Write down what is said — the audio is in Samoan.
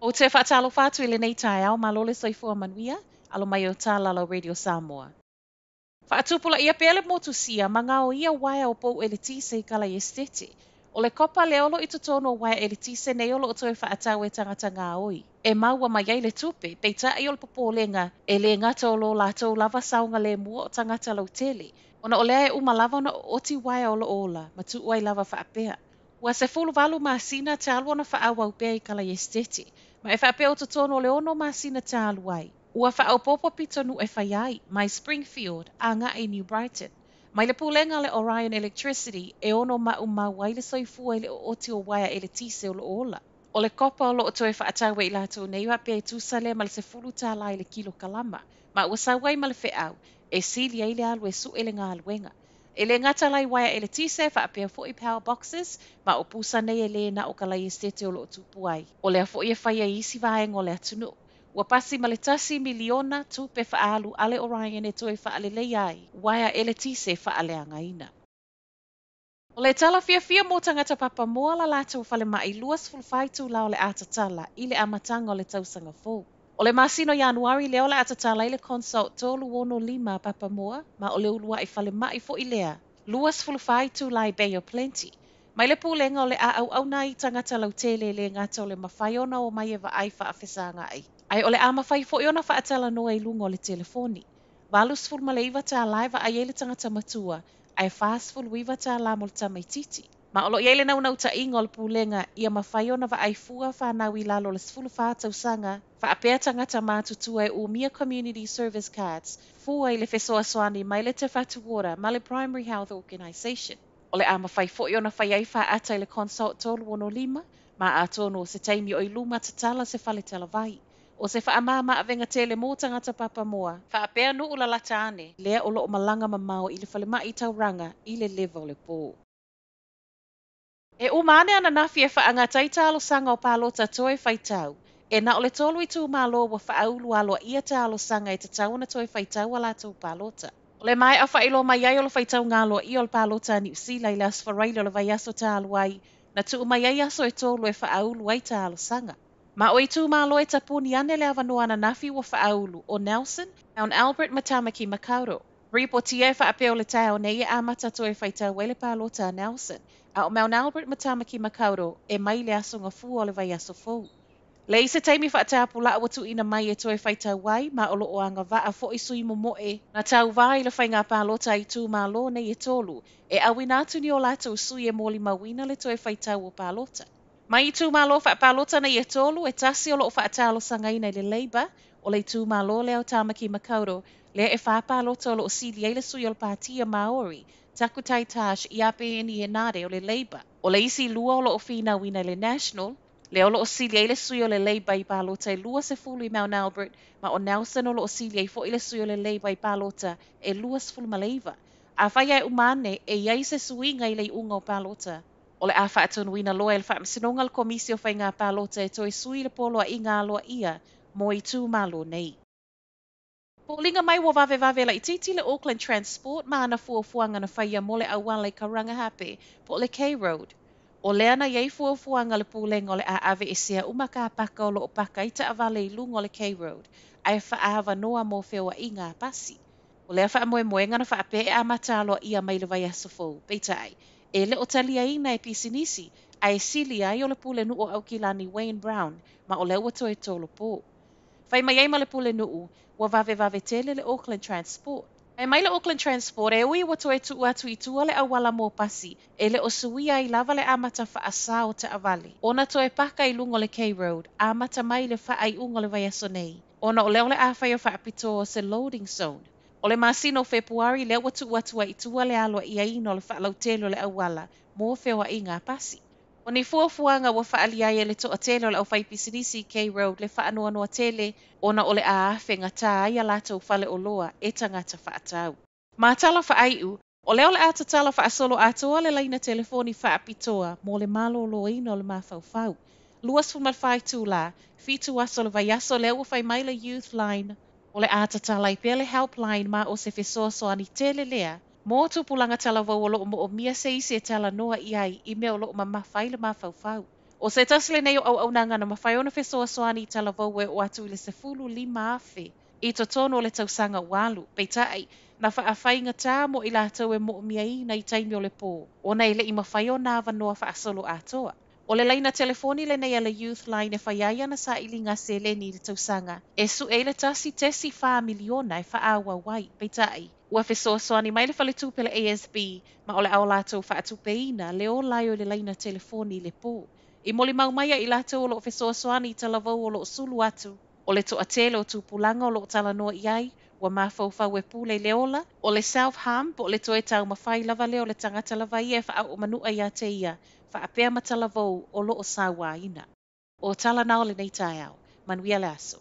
Ou te faatalofa atu i lenei taeao, malo le soifua manuia, alo mai o tala lau Radio Samoa. Faatupulaia pea le motusia ma gaoia uaea o pou eletise i kala esetete. O le kopa lea o lo o i totonu o uaea eletise nei o lo o toe faatau e tagata gaoi e maua mai ai le tupe, peitai o le popolega e le gata o lo latou lava saogalemu o tagata lautele, ona o lea e uma lava ona oti uaea o lo o ola ma tuu ai lava faapea. Ua 18 masina talu ona faaauau pea i kala esetete, ma e faapea o totonu o le 6 masina talu ai. Ua faaopoopo pitonuu e fai ai, mai Springfield agai i New Brighton. Mai le pulega le Orion Electricity e ono maumau ai le soifua i le oti o uaea eletise o lo o ola. O le kopa o lo o toe faatau e i latou nei faapea e tusa lea ma le $10 i le kilokalama, ma ua sau ai ma le feau e sili ai le alu e sue le galuega. E le gata la i uaea eletise faapea foi power boxes, ma o pusa nei e le na o ka lai esetete o lo o tupu ai. O lea foi e fai ai isi vaega o le atunuu. Ua pasi ma le 1 miliona tupe faaalu a le Orion e toe faaleleia ai uaea eletise faaleagaina. O le tala fiafia mo tagata papamoa la latou falemai 24 itula o le a tatala i le amataga o le tausaga fou. O le masina o Ianuari lea o le a tatala ai le Consult 365 papamoa, ma o le uluai falemai foi lea 24 itula i Bay of Plenty. Mai le pulega o le a auauna ai tagata lautele e le gata o le mafai ona omai e vaai faafesagai, ae o le a mafai foi ona faatalanoa i luga o le telefoni. $89 e vaai ai le tagata matua, ae $49 mo le tamaititi. Ma o lo o i ai le naunautaiga o le pulega ia mafai ona vaai fua fanau i lalo o le 14 tausaga, faapea tagata matutua e umia Community Service Cards, fua i le fesoasoani mai le Te Whatu Ora ma le Primary Health Organisation. O le a mafai foi ona fai ai faata i le Consult 365, ma atonu o se taimi o i luma tatala se fale talavai. O se faamama avega tele mo tagata papamoa, faapea nuu lalata ane, lea o lo o malaga mamao i le falemai tauraga i le leva o le po. E uma ane ananafi e faagata ai talosaga o palota toe faitau. E na o le 3 itumalo ua faaulu aloaia talosaga e tatau ona toe faitau a latou palota. O le maea faailoa mai ai o le faitauga aloaia o le palota a Niu Sila i le aso Faraile o le vaiaso talu ai, na tuu mai ai aso e 3 e faaulu ai talosaga. Ma o itumalo e tapuni ane le avanoa ananafi ua faaulu o Nelson, Mount Albert ma Tamaki Makaurau. Ripotia e faapea o le taeao nei e amata toe faitau ai le palota a Nelson, a o Mount Albert ma Tamaki Makaurau e mai le aso gafua o le vaiaso fou. Leai se taimi faatapulaa ua tuuina mai e toe faitau ai, ma o lo o agavaa foi sui momoe na tauvā i le faiga palota a itumalo nei e 3 e auina atu ni o latou sui e molimauina le toe faitau o palota. Mai itumalo faapalota nei e 3, e 1 o lo o faatalosagaina i le Labour, o le itumalo lea o Tamaki Makaurau, lea e 4 palota o lo o sili ai le sui o le Patia Maori, Takutai Taj ia Peeni Henare o le Labour. O le isi 2 o lo o finauina i le National, lea o lo o sili ai le sui o le Labour i palota e 20 i Mount Albert, ma o Nelson o lo o sili ai foi le sui o le Labour i palota e 29. Afai ae uma ane e i ai se suiga i le iuga o palota, o le a faatonuina loa e le faamasinoga le komisi o faiga palota e toe sui le poloaiga aloaia mo itumalo nei. Foliga mai ua vavevave laititi le Auckland Transport ma ana fuafuaga na faia mo le auala i Karangahape po o le K Road. O lea na i ai fuafuaga le pulega o le a aveesea uma kapaka o lo o paka ai taavale i luga o le K Road, ae faaavanoa mo feoaiga a pasi. O lea faamoemoega na faapea e amata aloaia mai le vaiaso fou, peitai, e le o taliaina e pisinisi, ae sili ai o le pulenuu o Aukilani Wayne Brown, ma o lea ua toe tolopo. Fai mai ai ma le pulenuu, ua vavevave tele le Auckland Transport. Ae mai le Auckland Transport e ui ua toe tuu atu i tua le auala mo pasi, e le o suia ai lava le amata faasā o taavale. Ona toe paka i luga o le K Road, amata mai le faaiuga o le vaiaso nei, ona o lea o le a fai o faapitoa o se loading zone. O le masina o Fepuari lea ua tuu atu ai i tua le aloaiaina o le faalautele o le auala mo feoaiga a pasi. O ni fuafuaga ua faaalia ai e le toatele o le aufaipisinisi i K Road le faanoanoa tele ona o le a afegatā ai a latou faleoloa e tagata faatau. Ma tala faaiu, o lea o le a tatala faasolo atoa le laina telefoni faapitoa mo le maloloina o le mafaufau. 24 itula, 7 aso o le vaiaso lea ua fai mai le Youth Line. O le a tatala ai pea le helpline ma o se fesoasoani tele lea mo tupulaga talavou o lo o moomia se isi e talanoa i ai i mea o lo o mamafa ai le mafaufau. ʻO se tasi lenei o auaunaga na mafai ona fesoasoani i talavou e oo atu i le 15,000 i totonu o le tausaga ua alu. Peitai, na faafaigata mo i latou e mo'omiaina i taimi o le pō, ona e le i mafai ona avanoa faasoloatoa. O le laina telefoni lenei a le Youth Line e fai ai ana sailiga seleni i le tausaga e su'e ai le 1.4 miliona e faaauau ai. Peitai, ua fesoasoani mai le faletupe o le ASB ma o le a o latou faatupeina le ola ai o le laina telefoni i le pō. I molimau mai a i latou o lo o fesoasoani i talavou o lo o sulu atu, o le toatele o tupulaga o lo o talanoa i ai, ua mafaufau e pule i le ola, o le self-harm po o le toe taumafai lava lea o le tagata lava ia e faaoo manu'a ia te ia, faapea ma talavou o lo o sauaina. O tala na o lenei taeao. Manuia le aso.